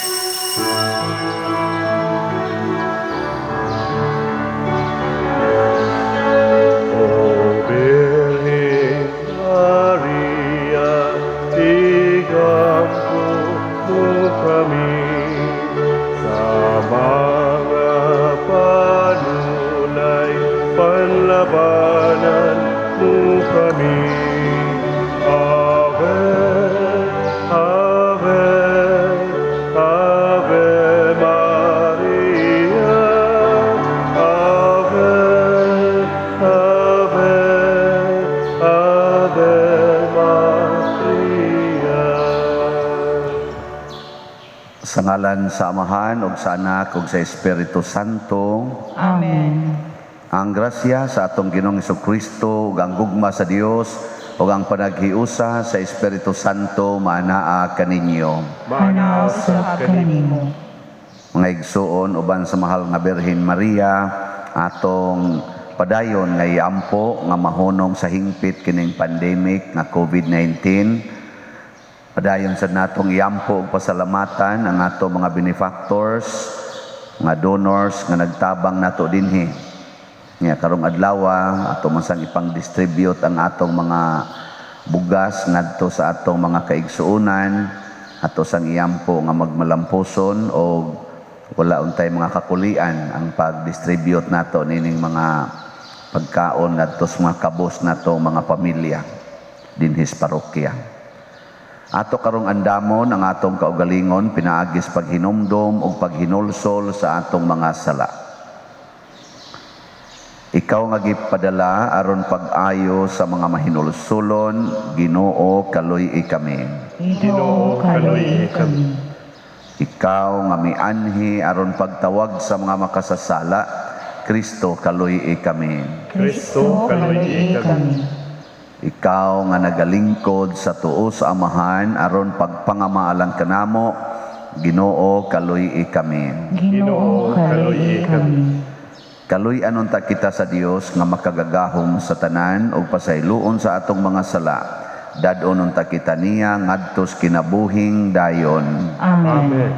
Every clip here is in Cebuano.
O Birhen Maria, igampo mo kami sa mga panulay, panlabanan mo kami. Ave, Ave, Ave Maria, Ave, Ave, Ave Maria. Sa ngalan sa Amahan ug sa Anak ug sa Espiritu Santo. Amen. Ang grasya sa atong Ginoong Kristo ug ang gugma sa Dios ug ang panaghiusa sa Espiritu Santo maanaa kaninyo. Maanaa usab kanimo. Mga igsuon, uban sa mahal nga Birhen Maria, atong padayon nga iampo nga mahunong sa hingpit kining pandemic nga COVID-19. Padayon sa natong iampo ug pasalamatan ang ato mga benefactors, mga donors nga nagtabang nato dinhi. Nga karong adlaw ato man sang ipang-distribute ang atong mga bugas ngadto sa atong mga kaigsuonan, ato sang iampo nga magmalampuson og wala untay mga kakulian ang pag-distribute nato nining mga pagkaon ngadto sa mga kabos nato mga pamilya dinhi sa parokya. Ato karong andamon ang atong kaugalingon pinaagi sa paghinumdom ug paghinulsol sa atong mga sala. Ikaw nga gipadala aron pag-ayo sa mga mahinulsulon, Ginoo, kaluy-i kami. Ginoo, kaluy-i kami. Ikaw nga mianhi aron pagtawag sa mga makasasala, Kristo, kaluy-i kami. Kristo, kaluy-i kami. Ikaw nga nagalingkod sa tuo sa Amahan aron pagpangamaalang kanamo, Ginoo, kaluy-i kami. Ginoo, kaluy-i kami. Kaluy-an unta kita sa Dios nga makagagahom sa tanan ug pasayloon sa atong mga sala. Dad-on unta kita niya ngadto sa kinabuhing dayon. Amen. Amen.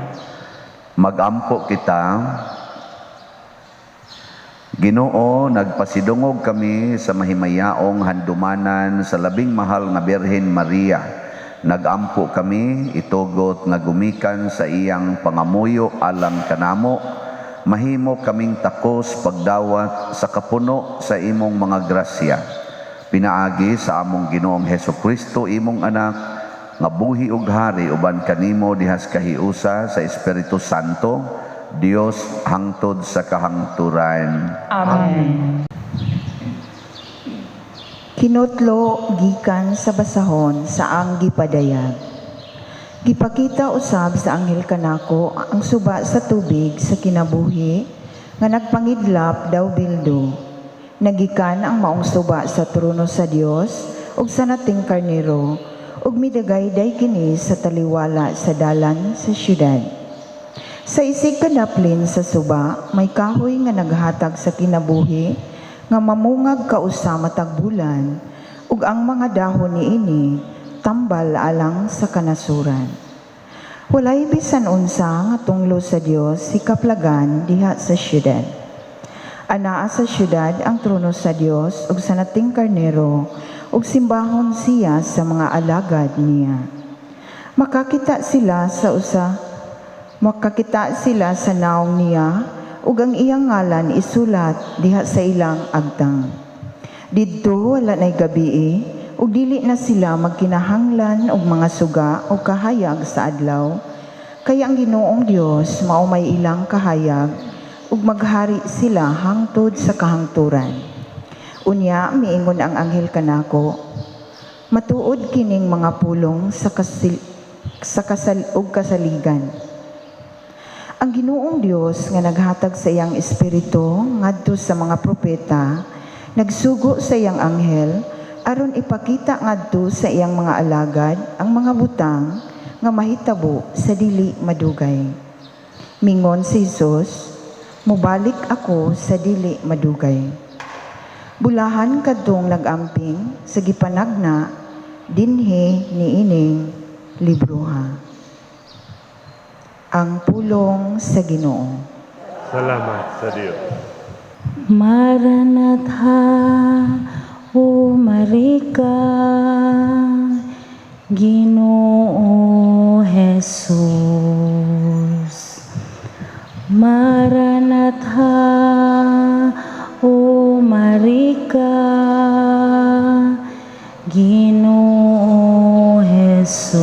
Magampo kita. Ginoo, nagpasidungog kami sa mahimayaong handumanan sa labing mahal nga Birhen Maria. Nagampo kami itugot nga gumikan sa iyang pangamuyo alang kanamo, mahimo kaming takos pagdawat sa kapuno sa imong mga grasya. Pinaagi sa among Ginoong Heso Kristo, imong anak, nga buhi ug hari uban kanimo dihas kahiusa sa Espiritu Santo, Dios hangtod sa kahangturan. Amen. Kinutlo gikan sa basahon sa ang gipadayag. Gipakita usab sa anghel kanako ang suba sa tubig sa kinabuhi nga nagpangidlap daw bildo. Nagikan ang maong suba sa trono sa Dios ug sa Nating Karnero ug midagayday kini sa taliwala sa dalan sa syudad. Sa isig kadaplin sa suba, may kahoy nga naghatag sa kinabuhi nga mamungag kausa matag bulan ug ang mga dahon niini tambal alang sa kanasuran. Walay bisan unsa nga tunglo sa Dios hikaplagan diha sa syudad. Anaa sa syudad ang trono sa Dios ug sa Nating Karnero ug simbahon siya sa mga alagad niya. Makakita sila sa naong niya ug ang iyang ngalan isulat diha sa ilang agtang. Didto wala na'y gabii ug dili na sila magkinahanglan og mga suga o kahayag sa adlaw, kay ang Ginoong Dios mao may ilang kahayag ug maghari sila hangtod sa kahangturan. Unya miingon ang anghel kanako, "Matuod kining mga pulong sa kasil, sa kasal ug kasaligan. Ang Ginoong Dios nga naghatag sa iyang espiritu ngadto sa mga propeta, nagsugo sa iyang anghel aron ipakita ngadto sa iyang mga alagad ang mga butang nga mahitabo sa dili madugay." Mingon si Jesus, "Mobalik ako sa dili madugay. Bulahan kadtong nagamping sa gipanagna dinhi niining libroha." Ang pulong sa Ginoo. Salamat sa Dios. Maranatha, O Marika, Ginoo Jesus. Maranatha, O Marika, Ginoo Jesus.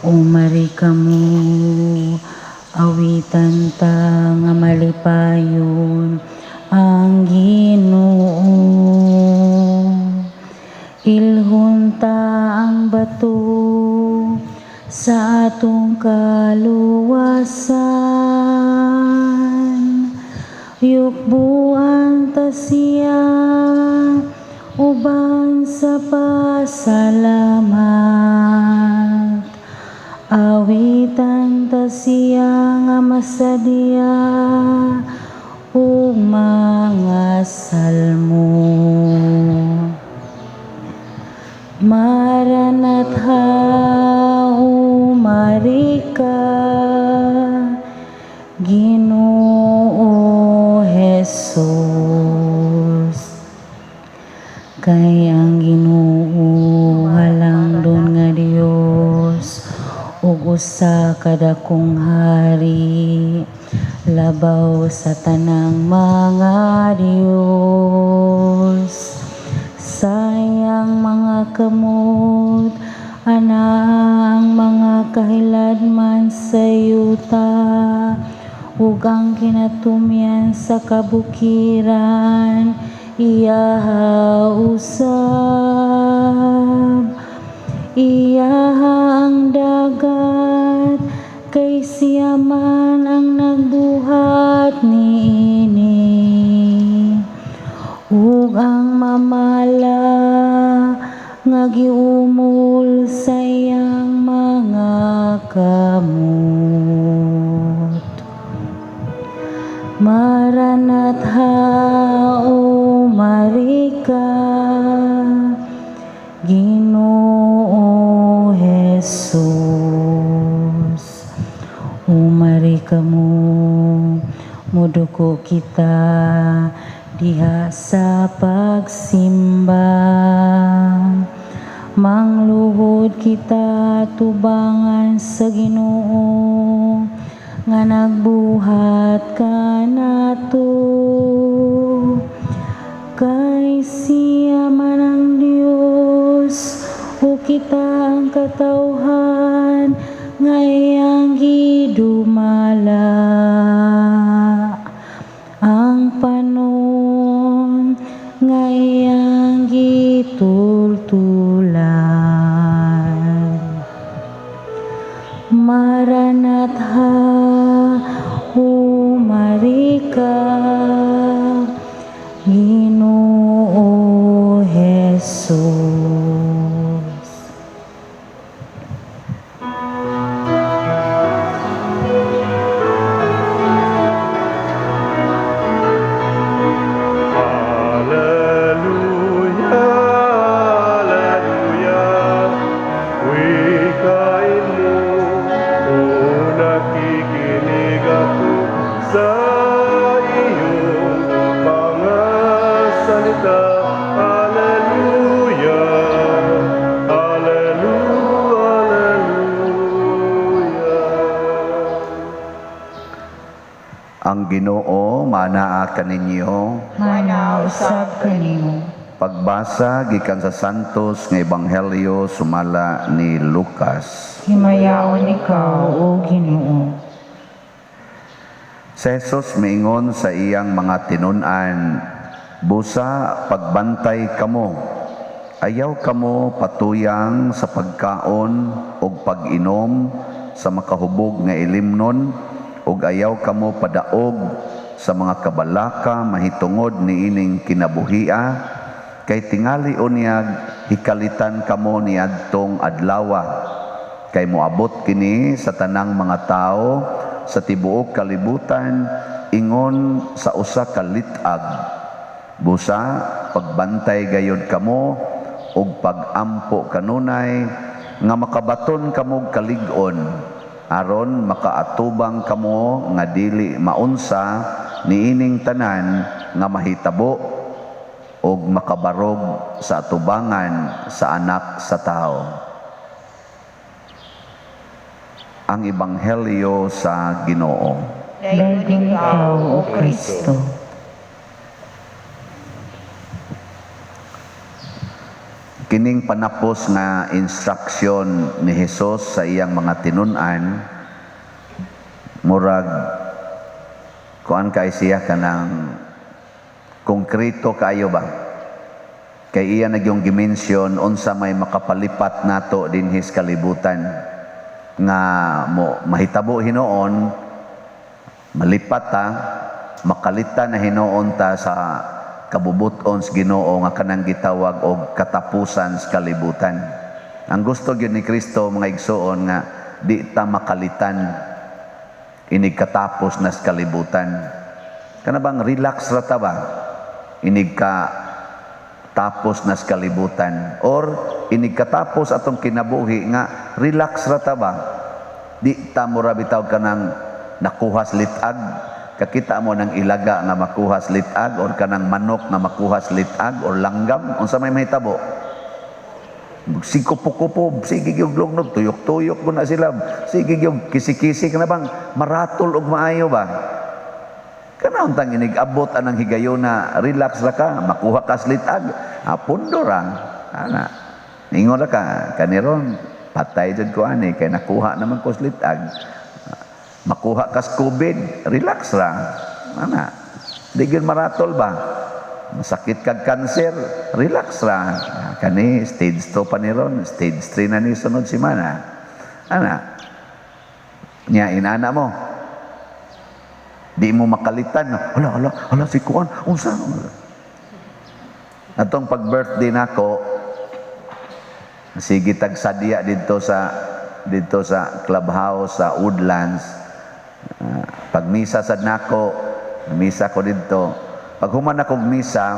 O Marika mo, awitan ta nga malipayon ang Ginoo. Ilhon ta ang bato sa atong kaluwasan. Yukbuan ta siya uban sa pasalamat. Awitan ta siya nga masadya ug mga salmo. Maranatha, O Marika, Ginoo Jesus. Kay ang Ginoo halangdon nga Dios ug usa ka dakong hari labaw sa tanang mga Dios. Sa iyang mga kamot ana ang mga kahiladman sa yuta ug ang kinatumyan sa kabukiran iyaha usab. Iyaha ang dagat kay siya man ang nagbuhat niini, ug ang mamala nga giumol sa iyang mga kamot. Maranatha, O Marika, Ginoo Jesus. O Marika mo, muduko kita diha sa pagsimba. Mangluhod kita tubangan sa Ginoo nga nagbuhat kanato. Kay siya man ang Dios ug kita ang katawhan nga iyang gidumala. Ang panon nga iyang gitultulan. Maranatha, O Marika, Ginoo Jesus. Alleluia, Alleluia, wikain mo, o nakikinig ako sa iyong mga salita. Alleluia, Alleluia, Alleluia. Ang Ginoo manaa kaninyo. Mana usab kanimo. Pagbasa gikan sa Santos nga Ebanghelyo sumala ni Lucas. Himayaon ikaw, O Ginoo. Si Jesus miingon sa iyang mga tinun-an, "Busa pagbantay kamo. Ayaw kamo patuyang sa pagkaon ug pag-inom sa makahubog nga ilimnon, ug ayaw kamo padaog sa mga kabalaka mahitungod niining kinabuhia, kay tingali unyag hikalitan kamo niadtong adlawa, kay moabot kini sa tanang mga tawo sa tibuok kalibutan ingon sa usa ka lit-ag. Busa pagbantay gayod kamo ug pagampo kanunay, nga makabaton kamo kalig-on aron makaatubang kamo nga dili maunsa niining tanan nga mahitabo ug makabarog sa atubangan sa Anak sa Tao. Ang Ebanghelyo sa Ginoo. Dayon ikaw, O Kristo. Kining panapos nga instruction ni Hesus sa iyang mga tinun-an, murag kuan kay siya kanang konkreto kaayo ba? Kay iya nagyong gimension unsa may makapalipat nato dinhi sa kalibutan nga mo mahitabo hinuon, malipat ta, makalita na hinuon ta sa kabubuton sa Ginoo nga kanang gitawag og katapusan sa kalibutan. Ang gusto gyud ni Kristo, mga igsoon, nga di ta makalitan inig katapos na sa kalibutan. Kana bang relax ra ta ba? Inig ka tapos na sa kalibutan or inig katapos atong kinabuhi nga relax ra ta ba? Di ta mura bitaw kanang nakuhas litag. Kakita mo ng ilaga nga makuhas litag or kanang manok nga makuhas litag or langgam, unsa may mahitabo? Sikupo-kupo, sige gyud lugnog, tuyok-tuyok ko na sila, sige gyud kisi-kisi kana bang maratol og maayo ba? Kana untang inig abot anang higayona, relax ra ka, makuha ka sa litag, pundo ra. Ana. Ingon ra ka, kaniron patay jud ko ani kay nakuha naman ko sa litag. Makuha ka sa COVID, relax ra. Ana. Di gyud maratol ba? Masakit kag cancer, relax ra. Kani stage 2 pa ni ron, stage 3 na ni sunod semana. Ana. Nya inana mo. Di mo makalitan. Hala, hala, hala, si Kuan. Unsa? Atong pag-birthday nako, sige tagsadya didto sa clubhouse sa Woodlands. Pag misa sad nako, misa ko didto. Pag human akong misa,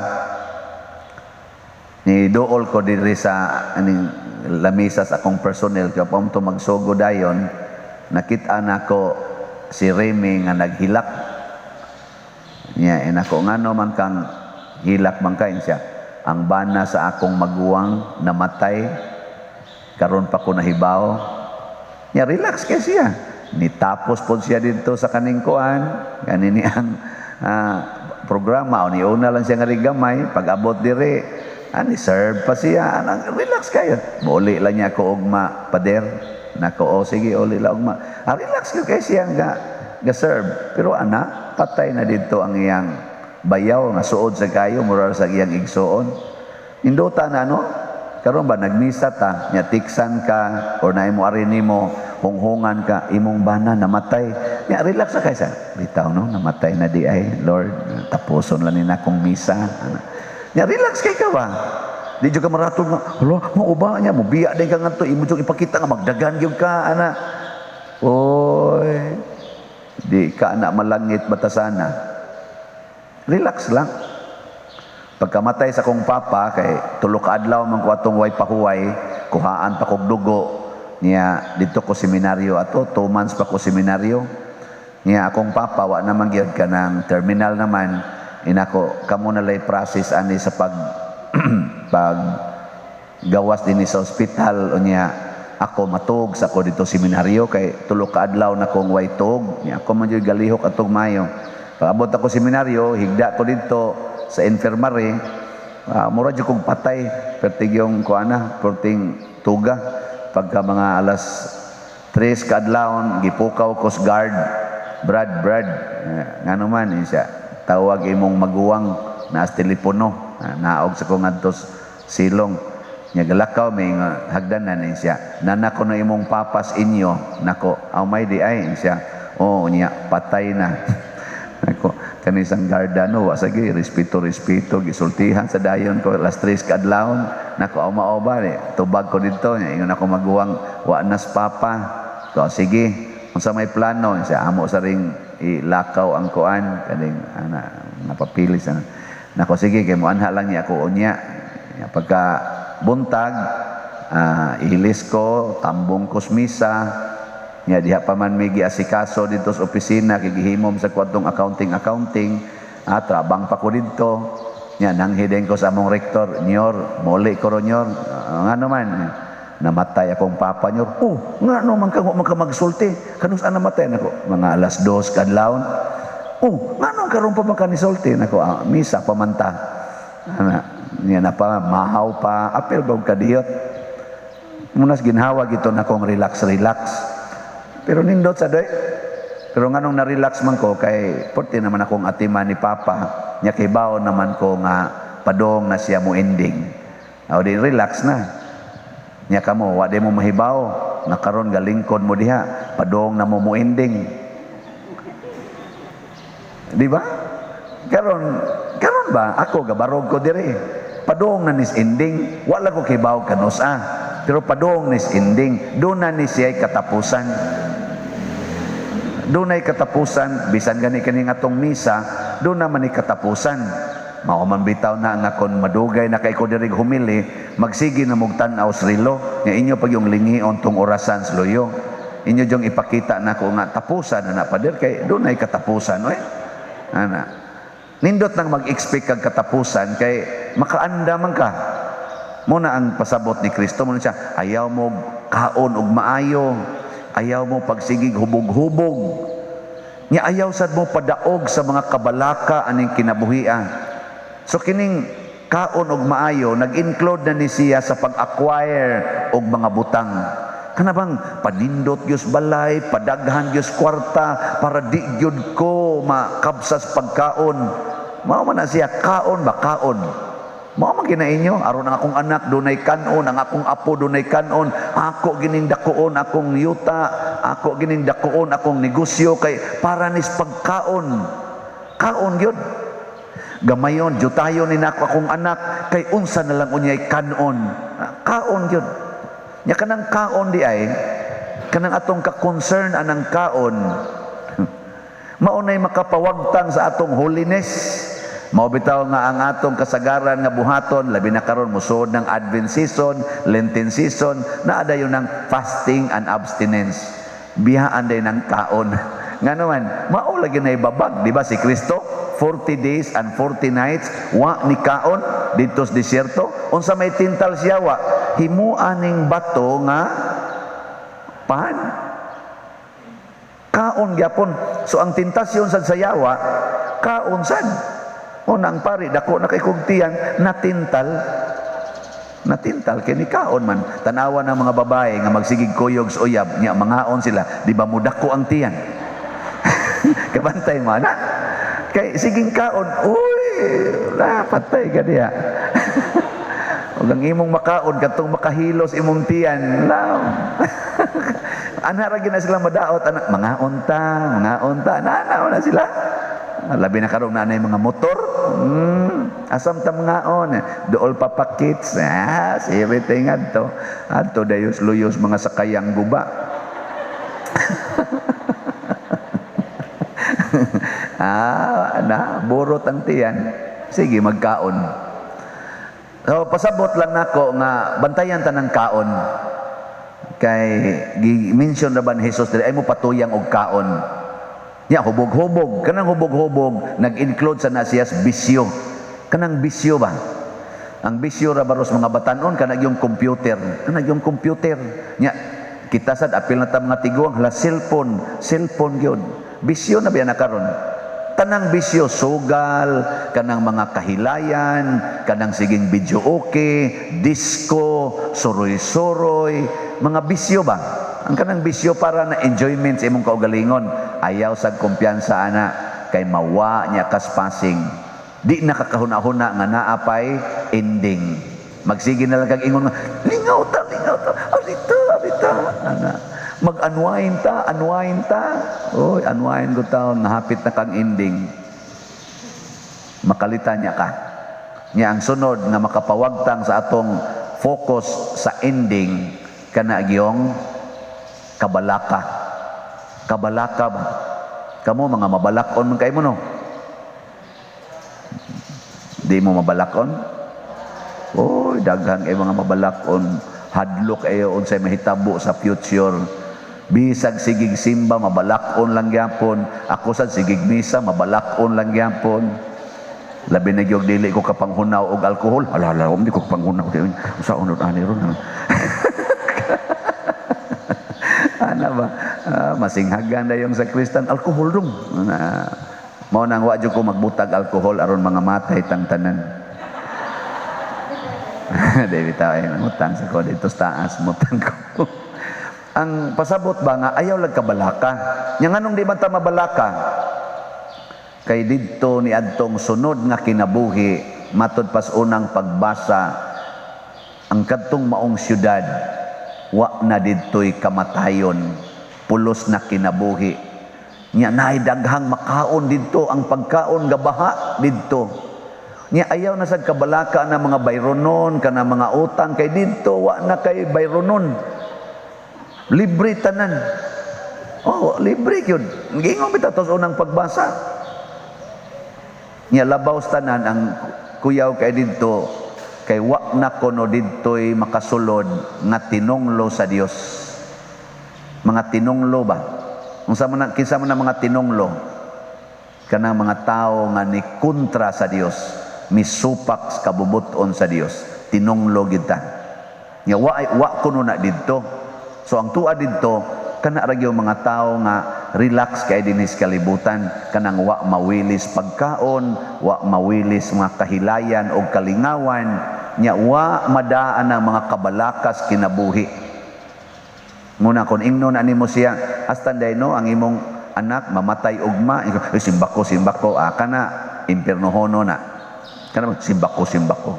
ni dool ko diri sa aning lamisa sa akong personnel kay pa to magsugo dayon, nakita nako si Remy nga naghilak. Niya inako, ngano man kang hilak man kain siya. Ang bana sa akong maguwang namatay, karon pa ko nahibaw. Niya relax kay siya. Nitapos pod siya didto sa kaning kuan, kani ni ang programa o niuna lang siya nga rigamay, pag abot dire, ani serve pa siya, anang relax kayo. Muli lang niya ako ugma, pader. Nako, o sige, uli lang ugma. Relax kayo kay siya nga ga-serve. Pero ana, patay na dito ang iyang bayaw, nga suod sa kayo, mura sa iyang igsuon. Indota na, no? Karon ba, nagmisa ta, nya tiksan ka, or na imo ari nimo, hunghungan ka, imong bana, namatay. Nya, relax na kayo sa, bitaw, no? Namatay na di ay, Lord, tapuson lang ni na akong misa. Ana. Nya, relax kay ka ba? Di jud ka maratol nga, hala, mauba niya, mubiya din ka ngadto, imo jud ipakita nga magdagan gyud ka, ana. Oy, di ka na malangit batasana. Relax lang. Pagkamatay sa kong papa, kay tulo ka adlaw man ko atong way pahuway, kuhaan pa kog dugo. Niya, didto ko seminaryo ato, 2 months pa ko seminaryo. Niya, akong papa, wa naman gyud ka ng terminal naman. Inako, kamo na lay process ani sa pag gawas dinhi sa ospital. Unya, ako matug sa ko dito seminaryo kay tulo ka adlaw na kong way tug. Niya, ako man jud galihok atog mayo. Pag-abot ako seminaryo, higda ko dito sa infirmary. Mura jud kong patay, pertig yung kuana, perting tuga. Pagka mga alas 3 kaadlawon, gipukaw ko sa guard. Brad, Brad, ngano man, siya, tawag imong maguwang, naas telepono, naog sa kong ngadto silong. Nya galakaw, may nga hagdanan, siya. Nana ko na imong papas inyo, nako, aw may di ay, siya. Oh, niya, patay na. Nako, kanisang garda no, wa sige, respeto, respeto, gisultihan sa dayon ko, alas 3 kaadlawon. Nako, aw mao ba, tubag ko dito, nya, ingon ako maguwang, wa nas papa. Ko, sige, unsa may plano, siya, amo sa ring ilakaw ang kuan, kaning, ana, napapili sa, nako, sige, kay mo anha lang niya ako unya. Nya, pagka buntag, Ilis ko, tambong ko sa misa. Nya diha pa man may giasikaso dito sa opisina kay gihimom sa kwadtong accounting accounting. Trabang pa ko didto. Nya nanghiden ko sa among rektor, "Nyor, muli ko ron, nyor." "Ngano man?" "Namatay akong papa, nyor." "Oh, ngano man ka man ka magsulti? Kanus-a namatay nako?" "Mga 2:00 kadlawon." "Oh, ngano karon pa man ka nisulti nako?" "Misa pa man ta." Ana, niya na pa mahaw pa, apil ba og kadiyot. Munas ginhawa gito na kong relax relax. Pero nindot sa doy. Pero nganong na-relax man ko kay porti naman akong atiman ni Papa. Nya kay baon naman ko nga padong na siya mo ending. Aw di relax na. Nya kamo wa di mo mahibaw nga karon galingkod mo diha, padong na mo mo ending. Di ba? Karon karon ba ako gabarog ko diri. Padong na nis ending, wala ko kibaw kanus-a. Pero padong nis ending, doon na ni siya katapusan. Doon ay katapusan, bisan gani kani nga atong misa, doon naman ni katapusan. Mao man bitaw na nga kon madugay na kay ko diri humili, magsige na mog tan-aw sa relo, nga inyo pag yung lingion tong orasan sa luyo. Inyo jong ipakita na ko nga tapusan na na pader kay doon ay katapusan oy. Ana. Nindot nang mag-expect kag katapusan kay makaanda man ka. Muna ang pasabot ni Kristo mo siya, ayaw mo kaon og maayo, ayaw mo pagsigig hubog-hubog. Nya ayaw sad mo padaog sa mga kabalaka aning kinabuhia. So kining kaon og maayo nag-include na ni siya sa pag-acquire og mga butang. Kana bang panindot gyud balay, padaghan gyud kwarta para di gyud ko makabsas pagkaon. Mao man na siya kaon ba kaon. Mao man gina inyo aron ang akong anak dunay kanon, ang akong apo dunay kanon, ako gining dakuon akong yuta, ako gining dakuon akong negosyo kay para nis pagkaon. Kaon gyud. Gamayon jutayon ni nako akong anak kay unsa na lang unyay kanon. Kaon gyud. Nya kanang kaon di ay kanang atong ka-concern anang kaon. Mao nay makapawagtang sa atong holiness. Mao bitaw nga ang atong kasagaran nga buhaton labi na karon mosuod ng Advent season, Lenten season, naa dayon ng fasting and abstinence. Biyaan day ng kaon. Ngano man, mao lagi na ibabag, di ba si Kristo 40 days and 40 nights wa ni kaon didto sa desierto. Unsa may tintal siya wa? Himua ning bato nga pan. Kaon gyapon. So ang tentasyon sad sa yawa, kaon sad. O nang pari dako na kay kog tiyan natintal. Natintal kay ni kaon man. Tanawa ng mga babae nga magsigig kuyog sa uyab nya mangaon sila, di ba mo dako ang tiyan? Kabantay mo ana. Kay siging kaon, uy, la patay ka diha. Ug ang imong makaon kadtong makahilos imong tiyan, la. Ana ra gyud na sila madaot ana, mangaon ta, mangaon ta, ana na sila. Labi na karong naanay mga motor. Asam ta mangaon, dool papakits. Sirit adto. Adto dayos luyos mga sakayang guba. Na burot ang tiyan. Sige, magkaon. So, pasabot lang nako nga bantayan ta ng kaon. Kay gi-mention na ba ni Jesus diri ay mo patuyang og kaon. Nya hubog-hubog, kanang hubog-hubog nag-include sa na siya bisyo. Kanang bisyo ba? Ang bisyo ra baros mga batanon kanang yung computer, kanang yung computer. Nya kita sad apil na ta mga tiguang hala cellphone, cellphone gyud. Bisyo na biya na karon. Tanang bisyo, sugal, kanang mga kahilayan, kanang siging video okay, disco, suroy-suroy, mga bisyo ba? Ang kanang bisyo para na enjoyment sa imong kaugalingon. Ayaw sa kumpiyansa ana kay mawa niya kaspasing. Di nakakahuna-huna nga naapay ending. Magsige na lang kag ingon nga, lingaw ta, arita, arita, ana. Mag-unwind ta, unwind ta. Oy, unwind ko taon, nahapit na kang ending. Makalita niya ka. Niya ang sunod nga makapawagtang sa atong focus sa ending kana gyong kabalaka. Kabalaka ba? Kamo mga mabalakon man kay mo no? Di mo mabalakon? Oy, daghan kay mga mabalakon. Hadlok ayo unsay mahitabo sa future. Bisag sigig simba, mabalak-on lang gyapon. Ako sad, sigig misa, mabalak-on lang gyapon. Labi na gyud dili ko kapanghunaw og alkohol. Ala, ala, di ko kapanghunaw. Sa unod ani ron. Ana ba? Ah, masinghagan na yung sakristan alkohol dong. Na, mao nang wa jud ko magbutag alkohol aron mga matay tang tanan. Di bitaw ay mutang sa ko dito sa taas, mutang ko. Ang pasabot ba nga ayaw lag kabalaka. Nya nganong di man ta mabalaka? Kay didto ni adtong sunod nga kinabuhi, matud pas unang pagbasa, ang kadtong maong syudad, wa na didto'y kamatayon, pulos na kinabuhi. Nya naay daghang makaon didto, ang pagkaon gabaha didto. Nya ayaw na sad kabalaka na mga bayronon kana mga utang, kay didto wa na kay bayronon, libre tanan. Oh, libre gyud. Giingon bitaw tos unang pagbasa. Nya labaw sa tanan, ang kuyaw kay didto kay wa na kono didto'y makasulod nga tinunglo sa Dios. Mga tinunglo ba? Unsa man na, kinsa man ang mga tinunglo? Kanang mga tawo nga ni kontra sa Dios, misupak sa kabubuton sa Dios, tinunglo gid ta. Nya wa ay wa kuno na didto. So ang tuwa didto kana ra gyud mga tawo nga relax kay dinhi sa kalibutan, kanang wa mawilis pagkaon, wa mawilis mga kahilayan o kalingawan, nya wa madaan ang mga kabalakas kinabuhi. Muna kon ingnon ani mo siya, hasta no ang imong anak mamatay ugma, eh, simbako, simbako, ah, kana impiernohono na. Kana simbako, simbako.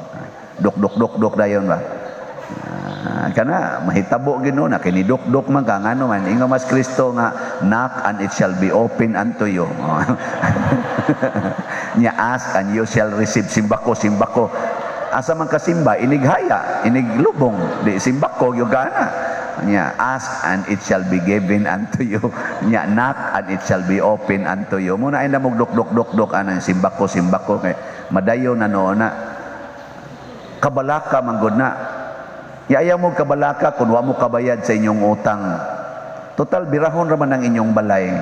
Dok dok dok dok dayon ba? Ah, kana mahitabo gyud na kini dok man ka, ngano man ingon mas Kristo nga, "Knock and it shall be open unto you." Nya "Ask and you shall receive." Simbako, simbako. Asa man ka simba, inighaya, iniglubong, di simbako gyud kana. Nya "Ask and it shall be given unto you." Nya "Knock and it shall be open unto you." Muna ay namog dok dok dok dok ana simbako, simbako, kay madayo na noon na kabalaka man gud na. Ya ayaw mo kabalaka kung wa mo kabayad sa inyong utang. Total, birahon raman ang inyong balay.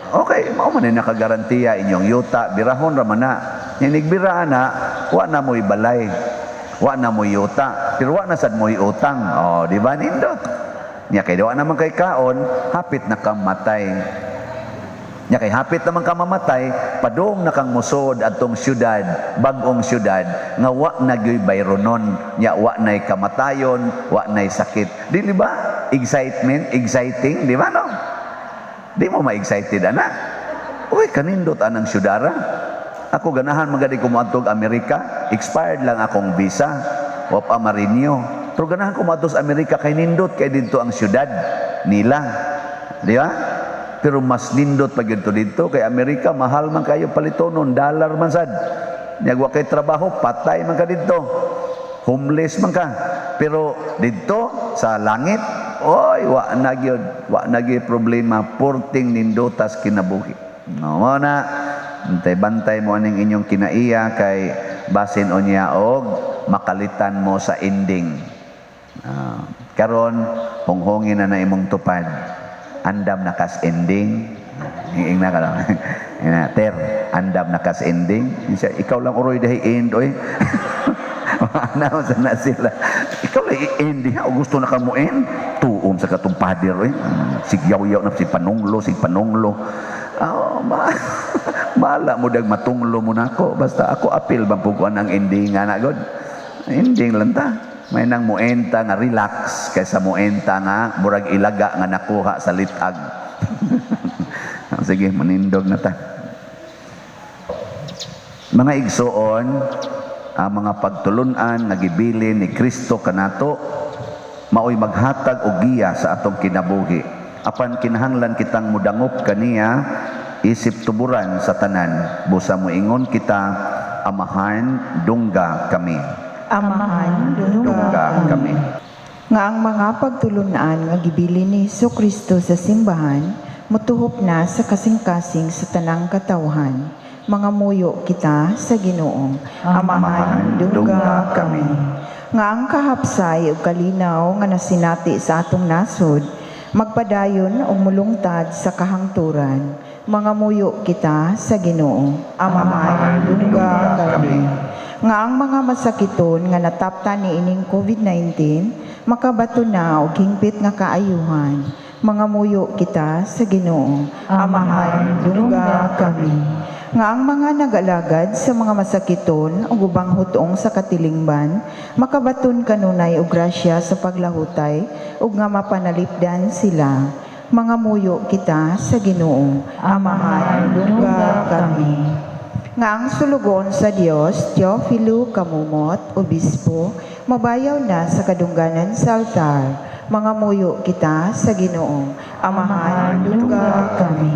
Okay, mao man ni nakagarantiya inyong yuta, birahon raman na. Nya nigbira na, wa na mo'y balay. Wa na mo'y yuta, pero wa na sad mo'y utang. Oh, di ba nindot? Nya kay wa naman kay kaon, hapit na kang matay. Nya kay hapit naman ka mamatay, padung na kang musod adtong syudad, bag-ong syudad nga wa na gyoy bayronon, nya wa nay kamatayon, wa nay sakit. Dili ba? Excitement, exciting, di ba no? Di mo ma-excited ana? Uy, kanindot anang syudara. Ako ganahan magadi ko moadtog Amerika, expired lang akong visa, wa pa ma-renew. Pero ganahan ko moadto sa Amerika kay nindot kay didto ang syudad nila. Di ba? Pero mas nindot pa gyud to didto kay Amerika, mahal man kayo palitonon, dollar man sad. Nya wa kay trabaho, patay man ka didto. Homeless man ka. Pero didto sa langit, oy, wa na gyud, wa na gyud problema, porting nindotas kinabuhi. No, mao na bantay mo aning inyong kinaiya kay basin unya og makalitan mo sa ending. Ah, karon honghongin na na imong tupad. Andam na kas ending. Ing na ka lang. Ina, ter, andam na kas ending. Siya, ikaw lang uroy dahi end, oy. Ano sa na sila. Ikaw lang i-end diha o gusto na ka mo end. Tuom sa katong pader, oy. Sigyaw-yaw na si panunglo, si panunglo. Oh, mala mo dag matunglo mo nako. Basta ako apil bang puguan ang ending nga na god. Ending lang ta. May nang muenta nga relax kaysa muenta nga murag ilaga nga nakuha sa litag. Sige, manindog na ta. Mga igsoon, ang mga pagtulunan nga gibilin ni Kristo kanato maoy maghatag og giya sa atong kinabuhi. Apan kinahanglan kitang mudangop kaniya isip tuburan sa tanan. Busa moingon kita, "Amahan, dungga kami." Amahan, Dungga dungga kami. Nga ang mga pagtulunan nga gibilin ni Hesus Kristo sa simbahan, mutuhop na sa kasing-kasing sa tanang katawhan. Mangamuyo kita sa Ginoo. Amahan, dungga kami. Nga ang kahapsay ug kalinaw nga nasinati sa atong nasod, magpadayon og mulungtad sa kahangturan. Mangamuyo kita sa Ginoo. Amahan, dungga kami. Nga ang mga masakiton nga nataptan niining COVID-19 makabato na og hingpit nga kaayuhan. Mangamuyo kita sa Ginoo. Amahan, dungga kami. Nga ang mga nag-alagad sa mga masakiton ug ubang hutong sa katilingban makabaton kanunay og grasya sa paglahutay ug nga mapanalipdan sila. Mangamuyo kita sa Ginoo. Amahan, dungga kami. Nga ang sulugoon sa Dios, Teofilo Camomot, Obispo, mabayaw na sa kadungganan sa altar. Mangamuyo kita sa Ginoo. Amahan, dungga kami.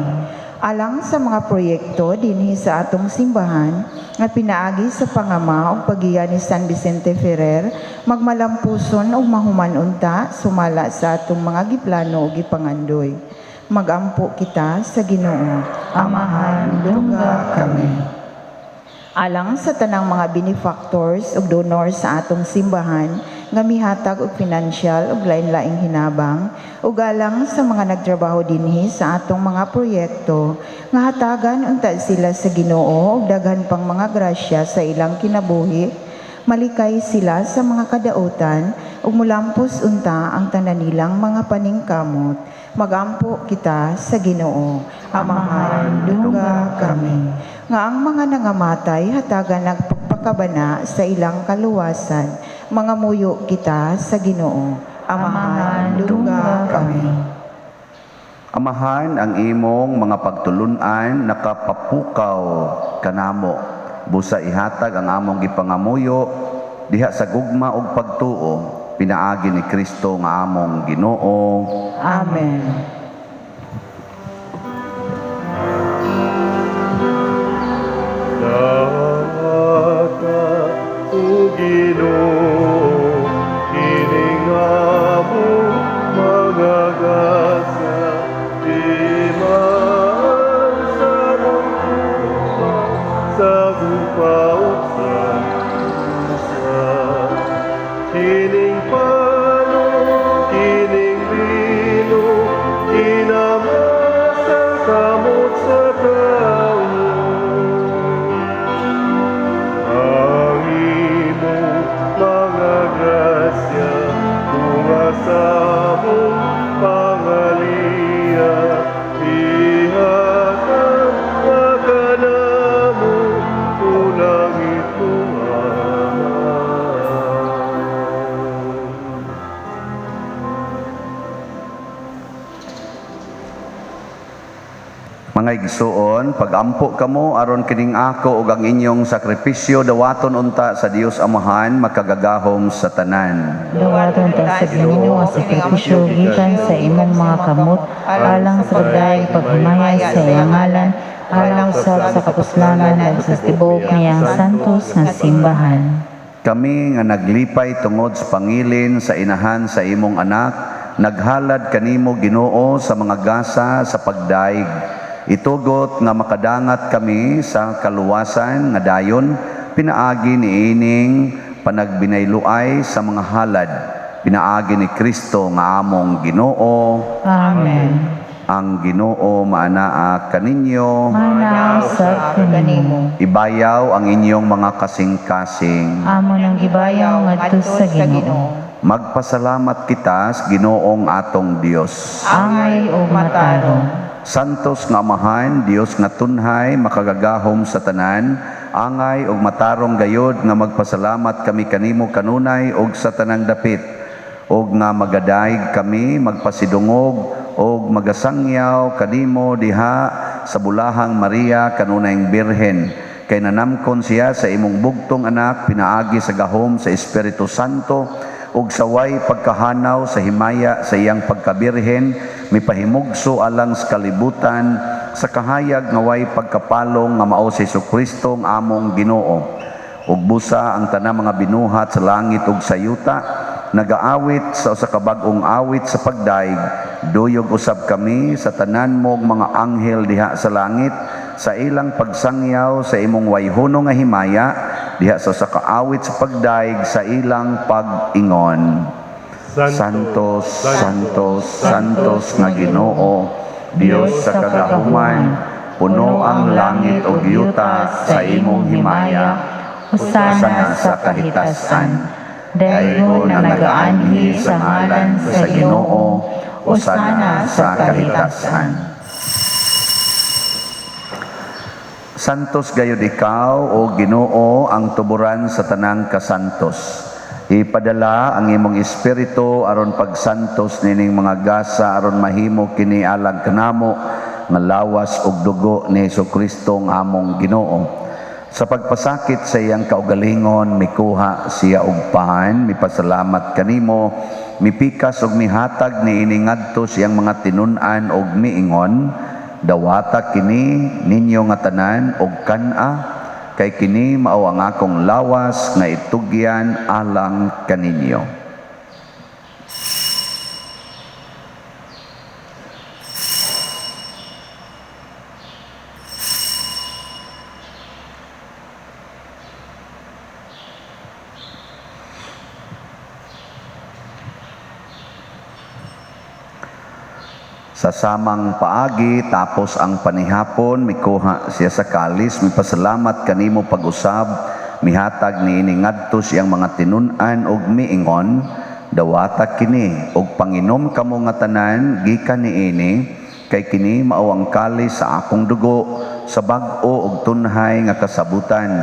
Alang sa mga proyekto dinhi sa atong simbahan nga pinaagi sa pangama ug paggiya ni San Vicente Ferrer, magmalampuson ug mahuman unta sumala sa atong mga giplano ug gipangandoy. Magampo kita sa Ginoo. Amahan, dungga kami. Alang sa tanang mga benefactors ug donors sa atong simbahan nga mihatag og financial ug lain-laing hinabang, ug alang sa mga nagtrabaho dinhi sa atong mga proyekto, nga hatagan unta sila sa Ginoo og daghan pang mga grasya sa ilang kinabuhi, malikay sila sa mga kadautan ug mulampos unta ang tanan nilang mga paningkamot. Magampo kita sa Ginoo. Amahan, dungga kami. Nga ang mga nangamatay hatagan ng pagpakabana sa ilang kaluwasan. Mangamuyo kita sa Ginoo. Amahan, dungga kami. Amahan, ang imong mga pagtulunan nakapapukaw kanamo. Busa ihatag ang among gipangamuyo diha sa gugma ug pagtuo pinaagi ni Kristo nga among Ginoo. Amen. Dawata o Ginoo, kining among mga gasa, imaan sa mong sa gupa ug sa pusa. Kining pano, kining lino, kinama sa kamot sa tawo. Ang imong mga grasya, tunga sa among pangaliya, ihatag nga kanamo, o langit mong Amahan. Mga igsuon, pagampo kamo aron kining ako ug ang inyong sakripisyo dawaton unta sa Dios Amahan makagagahom sa tanan. Dawaton ta sa Ginoo ang sakripisyo gikan sa imong mga kamot alang sa pagdayeg paghimaya sa iyang ngalan, alang usab sa kapuslanan ug sa tibuok niyang santos nga simbahan. Kami nga naglipay tungod sa pangilin sa inahan sa imong anak, naghalad kanimo, Ginoo, sa mga gasa sa pagdaig. Itugot nga makadangat kami sa kaluwasan nga dayon pinaagi niining panagbinayluay sa mga halad, pinaagi ni Kristo nga among Ginoo. Amen. Ang Ginoo maanaa kaninyo. Maanaa usab kanimo. Ibayaw ang inyong mga kasing-kasing. Amo nang gibayaw ngadto sa Ginoo. Magpasalamat kita sa Ginoong atong Dios. Angay ug matarong. Santos nga Amahan, Dios nga tunhay, makagagahom sa tanan, angay ug matarong gayod nga magpasalamat kami kanimo kanunay ug sa tanang dapit, ug nga magadayeg kami, magpasidungog ug magasangyaw kanimo diha sa bulahang Maria kanunayng Birhen, kay nanamkon siya sa imong bugtong anak pinaagi sa gahom sa Espiritu Santo, ug saway pagkahanaw sa himaya sa iyang pagkabirhen mipahimugso alang sa kalibutan sa kahayag nga way pagkapalong nga mao si Hesukristo ang among Ginoo. Ug busa ang tanang mga binuhat sa langit ug sa yuta nagaawit sa usa ka bag-ong awit sa pagdaig, duyog usab kami sa tanan mong mga anghel diha sa langit. sa ilang pagsangyaw sa imong wayhono nga himaya diha sa usa ka awit sa pagdayeg sa ilang pag-ingon. Santos, Santos, Santos nga Ginoo, Dios sa kagahuman, puno ang langit ug yuta sa imong himaya. Hosana sa kahitasan. Daygon nga nagaanhi sa ngalan sa Ginoo, Hosana sa kahitasan. Santos gayud ikaw, o Ginoo, ang tuburan sa tanang kasantos. Ipadala ang imong espiritu aron pagsantos nining mga gasa aron mahimo kini alang kanamo nga lawas ug dugo ni Hesukristo nga among Ginoo. Sa pagpasakit sa iyang kaugalingon, mikuha siya og pan, mipasalamat kanimo, mipikas ug mihatag niini ngadto sa iyang mga tinun-an ug miingon, dawata kini ninyo nga tanan og kan-a, kay kini mao ang akong lawas nga itugyan alang kaninyo. Sa samang paagi, tapos ang panihapon, mikuha siya sa kalis, mipasalamat kanimo pag-usab, mihatag niini ngadto siyang mga tinun-an og miingon, dawata kini og panginom kamo nga tanan gikan niini, kay kini mao ang kalis sa akong dugo, sa bag-o og tunhay nga kasabutan.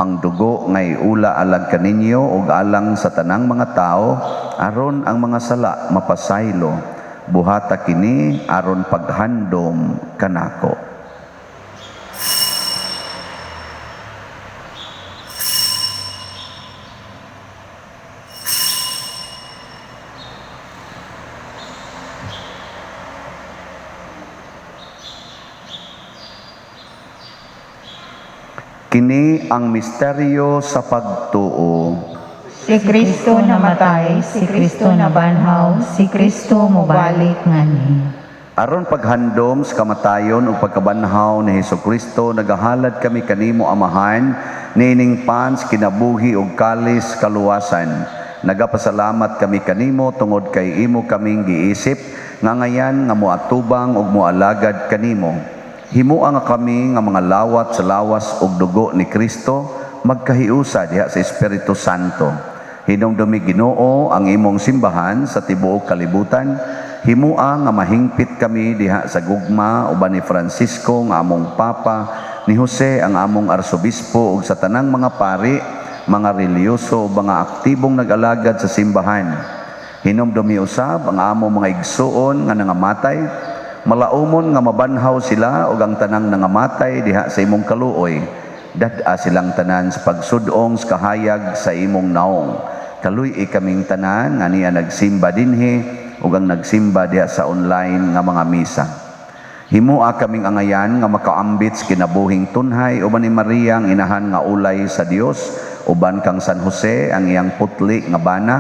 Ang dugo nga iula alang kaninyo og alang sa tanang mga tawo, aron ang mga sala mapasaylo. Buhata kini aron paghandom kanako. Kini ang misteryo sa pagtuo. Si Kristo namatay, si Kristo nabanhaw, si Kristo mobalik nganhi. Aron paghandom sa kamatayon ug pagkabanhaw ni Hesukristo, nagahalad kami kanimo Amahan, niining pans kinabuhi ug kalis kaluwasan. Nagapasalamat kami kanimo tungod kay imo kaming giisip nga ngayan nga moatubang ug moalagad kanimo. Himoa nga kami nga mga lawat sa lawas ug dugo ni Kristo, magkahiusa diha sa Espiritu Santo. Hinumdumi Ginoo ang imong simbahan sa tibuok kalibutan. Himoa nga mahingpit kami diha sa gugma uban ni Francisco nga among Papa, ni Jose ang among Arsobispo ug sa tanang mga pari, mga relihiyoso ug mga aktibong nag-alagad sa simbahan. Hinumdumi usab ang among mga igsuon nga nangamatay, malaumon nga mabanhaw sila ug ang tanang nangamatay diha sa imong kaluoy. Dad-a silang tanan sa pagsudong sa kahayag sa imong naong. Kaluy-i kaming tanan nga niya nagsimba dinhi ug ang nagsimba diha sa online nga mga misa. Himoa kaming angayan nga makaambit sa kinabuhing tunhay uban ni Maria ang inahan nga ulay sa Dios, uban kang San Jose ang iyang putli nga bana,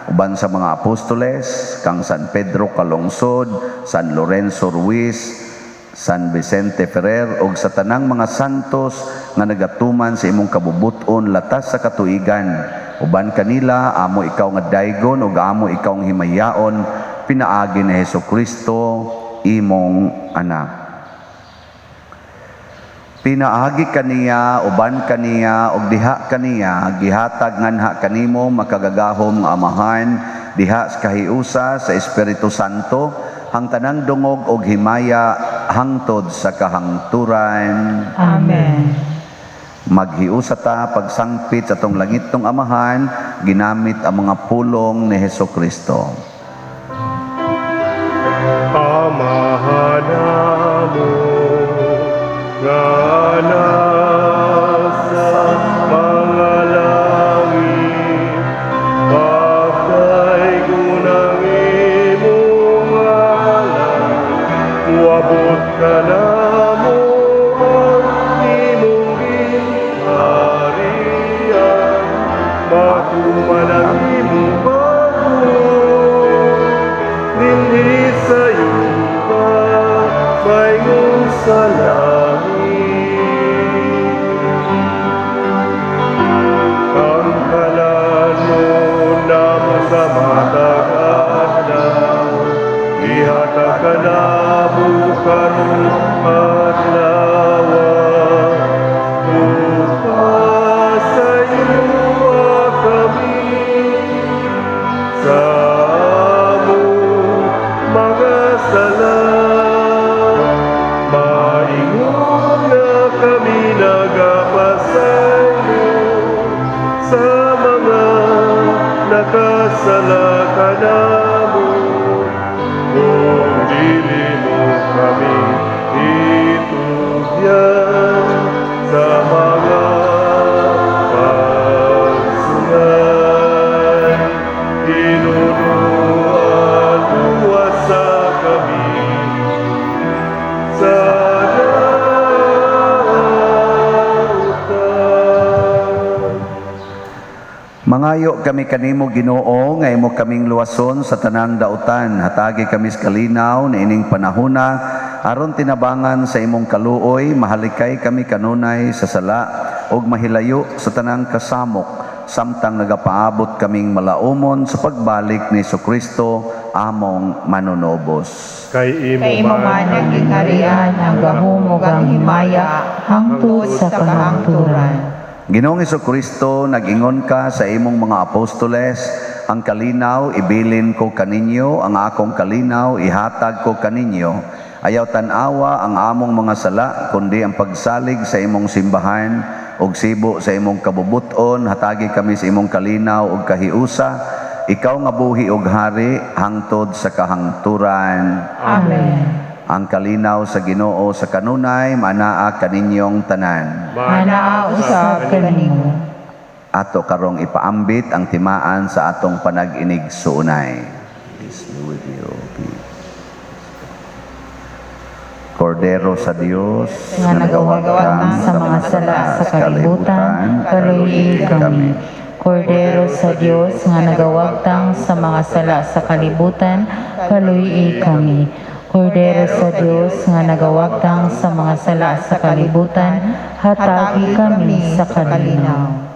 uban sa mga apostoles, kang San Pedro Calungsod, San Lorenzo Ruiz, San Vicente Ferrer ug sa tanang mga santos nga nagatuman sa imong kabubut-on latas sa katuigan. Uban kanila amo ikaw nga daygon ug amo ikaw nga himayaon pinaagi ni Hesukristo imong anak. Pinaagi kaniya, uban kaniya ug diha kaniya gihatag nganha kanimo makagagahom nga Amahan diha sa kahiusa sa Espiritu Santo ang tanang dungog og himaya hangtod sa kahangturan. Amen. Maghiusa ta pagsangpit sa atong langitnong Amahan ginamit ang mga pulong ni Hesukristo. Amahan namo nga nasa mga langit, pagdaygon ang imong ngalan, moabot kanamo ang imong gingharian, matuman ang imong pagbuot dinhi sa yuta maingon sa langit. Kanamo karong adlaw, ug pasayloa kami sa among mga sala, maingon nga kami nagapasaylo sa mga nakasala kanamo, ug dili mo kami itugyan sa mga pagsulay. Hinunuan, luwasa kami sa dautan. Mangayo kami kanimo, Ginoo, nga imo kaming luwason sa tanang dautan. Hatagi kami sa kalinaw niining panahona aron tinabangan sa imong kaluoy mahalikay kami kanunay sa sala ug mahilayo sa tanang kasamok samtang nagapaabot kaming malaumon sa pagbalik ni Kristo among manunobos. Kay imo Kay imo man ang gingharian, ang gahom ug ang himaya hangtod sa kahangturan. Ginoong Kristo, nag-ingon ka sa imong mga apostoles, "Ang kalinaw ibilin ko kaninyo, ang akong kalinaw ihatag ko kaninyo." Ayaw tan-awa ang among mga sala, kundi ang pagsalig sa imong simbahan ug sibo sa imong kabubuton, hatagi kami sa imong kalinaw ug kahiusa. Ikaw nga buhi ug hari hangtod sa kahangturan. Amen. Ang kalinaw sa Ginoo sa kanunay manaa kaninyong tanan. Manaa usab kanimo. Ato karong ipaambit ang timaan sa atong panag-inig-suunay. Peace be with you. Peace. Kordero sa Dios nga nagawagtang sa mga sala sa kalibutan, kaluyi kami. Kordero sa Dios nga nagawagtang sa mga sala sa kalibutan, kaluyi kami. Kordero sa Dios nga nagawagtang sa mga sala sa kalibutan, hatagi kami sa kalinaw.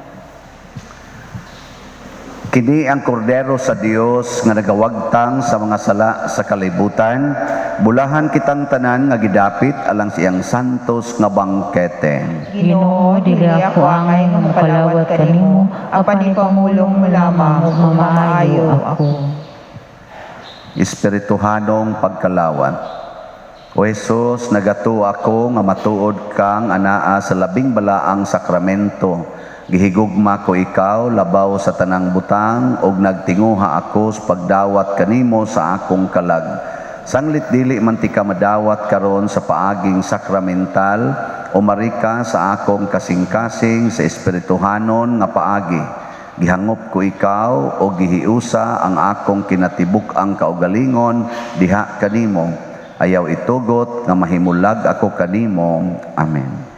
Kini ang Kordero sa Dios nga nagawagtang sa mga sala sa kalibutan. Bulahan kitang tanan nga gidapit alang sa iyang santos nga bangkete. Ginoo, dili ako angay nga mokalawat kanimo, apan ipamulong mo lamang ug mamaayo ako. Espirituhanong pagkalawat. O Jesus, nagatuo ako nga matuod kang anaa sa labing balaang sakramento. Gihigugma ko ikaw labaw sa tanang butang ug nagtinguha ako sa pagdawat kanimo sa akong kalag. Sanglit dili man tika madawat karon sa paaging sakramental, umari ka sa akong kasing-kasing sa espirituhanon nga paagi. Gihangop ko ikaw o gihiusa ang akong kinatibuk-ang kaugalingon diha kanimo. Ayaw itugot nga mahimulag ako kanimo. Amen.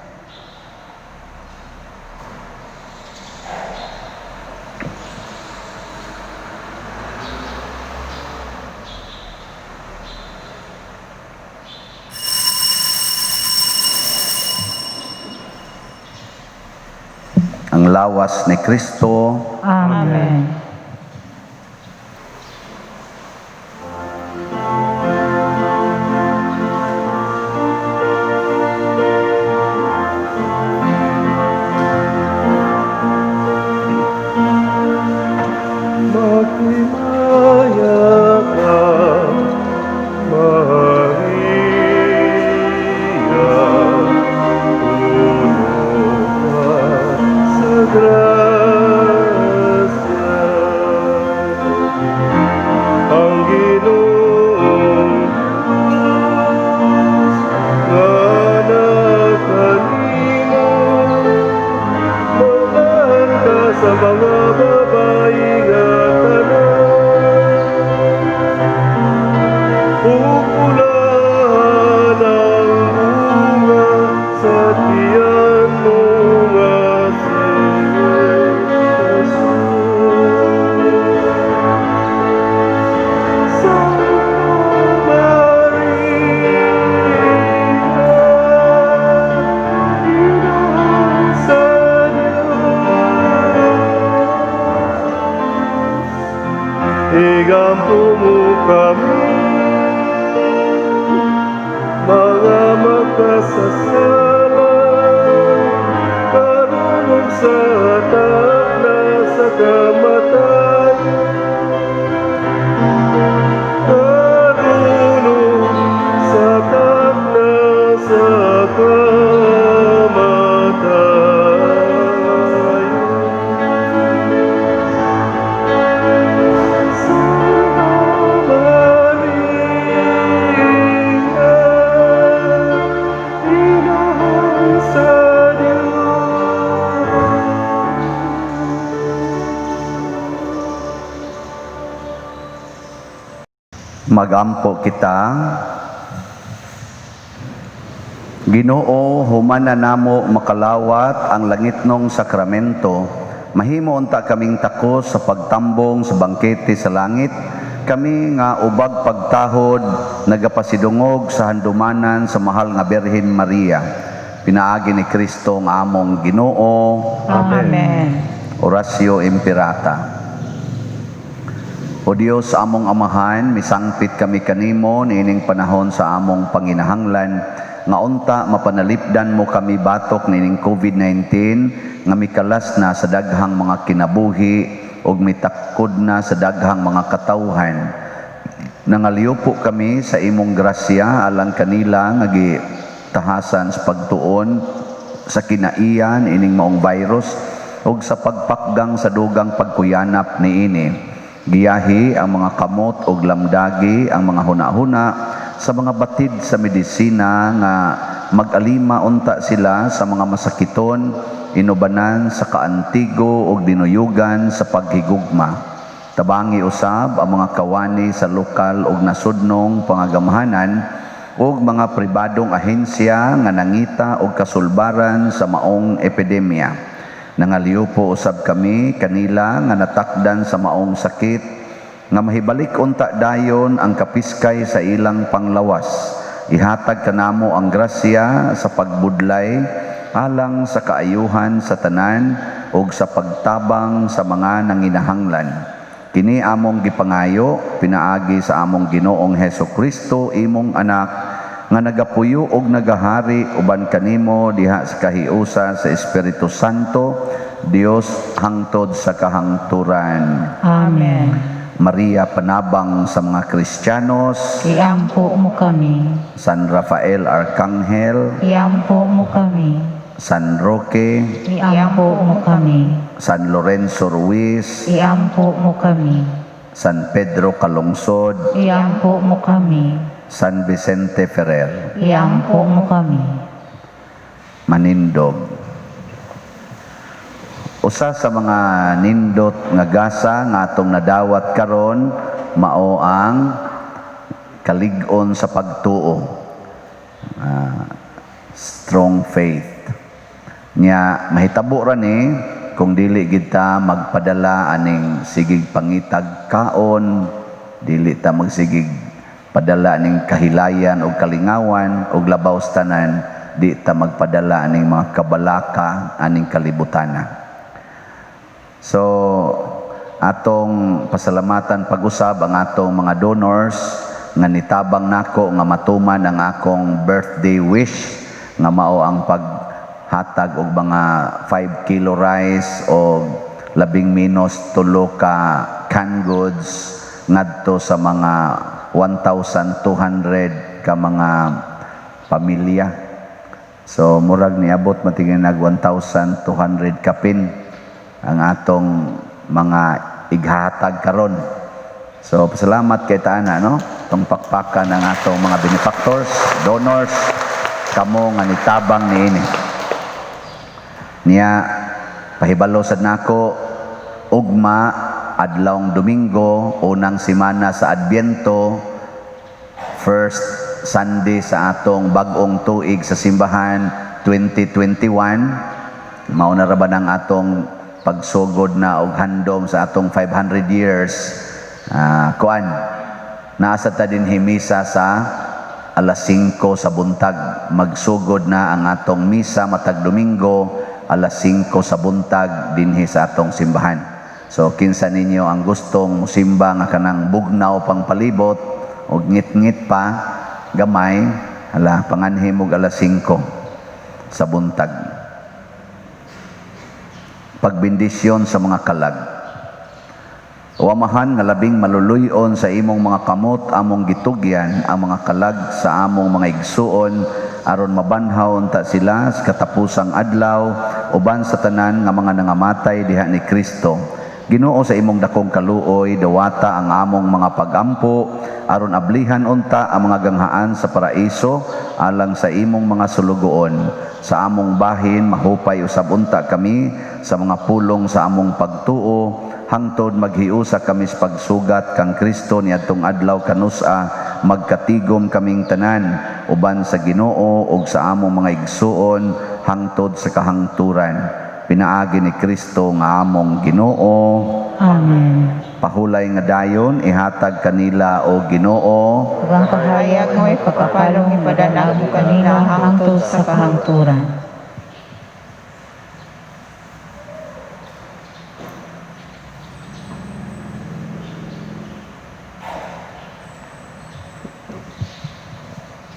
Ang lawas ni Kristo. Amen. Maghimaya ka, Maria, puno ka sa grasya. Ang Ginoong Diyos nga nakanimo, bulahan ka sa mga babayi nga tanan, ug bulahan ang bunga sa tiyan mo nga si Jesus. Santa Maria, Ina sa Diyos, igampo mo kami. sa sala, karon ug sa takna sa kamatayon. Karon ug sa takna sa kamatayon. Santa Maria, Inahan sa Dios. Magampo kita. Ginoo, humana namo makalawat ang langitnong sakramento, mahimo unta kaming takos sa pagtambong sa bangkete sa langit, kami nga ubag pagtahod nagapasidungog sa handumanan sa mahal nga Birhen Maria. Pinaagi ni Kristo ang among Ginoo. Amen. Oratio Imperata. O Dios, among Amahan, misangpit kami kanimo niining panahon sa among panginahanglan nga unta mapanalipdan mo kami batok niining COVID-19 nga mikalas na sa daghang mga kinabuhi ug mitakod na sa daghang mga katawhan. Nangaliupo kami sa imong grasya alang kanila nga gitahasan sa pagtuon sa kinaiyan ining maong virus ug sa pagpakgang sa dugang pagkuyanap niini. Giyahi ang mga kamot ug lamdagi ang mga hunahuna sa mga batid sa medisina nga mag-alima unta sila sa mga masakiton, inubanan sa kaantigo ug dinuyugan sa paghigugma. Tabangi usab ang mga kawani sa lokal ug nasudnong pangagamhanan ug mga pribadong ahensya nga nangita og kasulbaran sa maong epidemya. Nangaliupo usab kami kanila nga natakdan sa maong sakit nga mahibalik unta dayon ang kapiskay sa ilang panglawas. Ihatag kanamo ang grasya sa pagbudlay alang sa kaayuhan sa tanan ug sa pagtabang sa mga nanginahanglan. Kini among gipangayo pinaagi sa among Ginoong Heso Kristo, imong anak, nga nagapuyo og nagahari uban kanimo diha sa kahiusa sa Espiritu Santo, Dios, hangtod sa kahangturan. Amen. Maria, panabang sa mga Kristiyanos, Iampo mo kami. San Rafael Arcangel, Iampo mo kami. San Roque, Iampo mo kami. San Lorenzo Ruiz, Iampo mo kami. San Pedro Calungsod, Iampo mo kami. San Vicente Ferrer. Iampo mo kami. Manindog. Usa sa mga nindot nga gasa nga atong nadawat karon mao ang kalig-on sa pagtuo. Strong faith. Nya mahitabo ra ni kung dili kita magpadala aning sigig pangitag kaon, dili ta magsigig padala aning kahilayan o kalingawan o labaw sa tanan, di ta magpadala aning mga kabalaka aning kalibutana. So atong pasalamatan pag-usab ang atong mga donors nga nitabang nako nga matuman ang akong birthday wish nga mao ang paghatag og mga 5 kilo rice o labing minus 3 ka canned goods ngadto sa mga 1,200 ka mga pamilya. So murag niabot matingin nag 1,200 kapin ang atong mga ighatag karon. So pasalamat kay taana, no? Tong pakpakan ang atong mga benefactors, donors, kamo nga nitabang niini. Niya pahibalo sad nako ugma adlawng Domingo, unang semana sa Adbyento, first Sunday sa atong bag-ong tuig sa simbahan 2021. Mao na ra ba ng atong pagsugod na og handom sa atong 500 years? Kuan, naasa ta din misa sa alas 5 sa buntag. Magsugod na ang atong misa matag Domingo alas 5 sa buntag dinhi sa atong simbahan. So kinsa ninyo ang gustong musimba nga kanang bugnaw pang palibot og ngit-ngit pa gamay, Hala, panganhi mo alas 5 sa buntag. Pagbendisyon sa mga kalag. O Amahan nga labing maluluyon sa imong mga kamot among gitugyan ang mga kalag sa among mga igsuon aron mabanhaw unta sila sa katapusang adlaw uban sa tanan nga mga nangamatay diha ni Kristo. Ginoo, sa imong dakong kaluoy, dawata ang among mga pagampo aron ablihan unta ang mga ganghaan sa paraiso alang sa imong mga sulugoon. Sa among bahin, mahupay usab unta kami sa mga pulong sa among pagtuo hangtod maghiusa kami sa pagsugat kang Kristo niadtong adlaw kanusa magkatigom kaming tanan uban sa Ginoo ug sa among mga igsuon hangtod sa kahangturan, pinaagi ni Kristo nga among Ginoo. Amen. Pahulay nga dayon ihatag kanila, o Ginoo, Ug ang kahayag mo'y pagpapalong ipadala mo kanila hangtod sa kahangturan.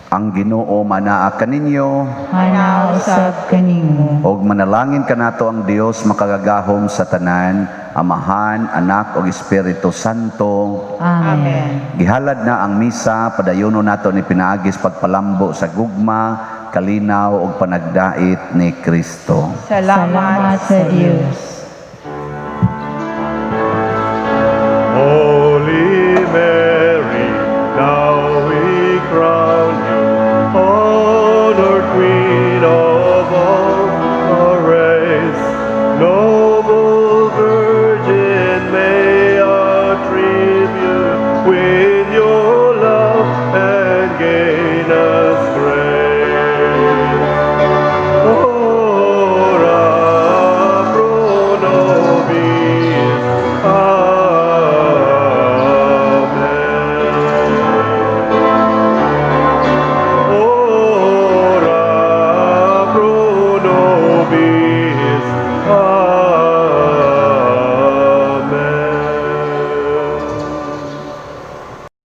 Ang Ginoo manaa kaninyo. Manaa usab kanimo. Og manalangin kanato ang Dios makagagahom sa tanan, Amahan, Anak ug Espiritu Santo. Amen. Gihalad na ang misa, padayono nato ni pinaagi sa pagpalambo sa gugma, kalinaw ug panagdait ni Kristo. Salamat sa Dios.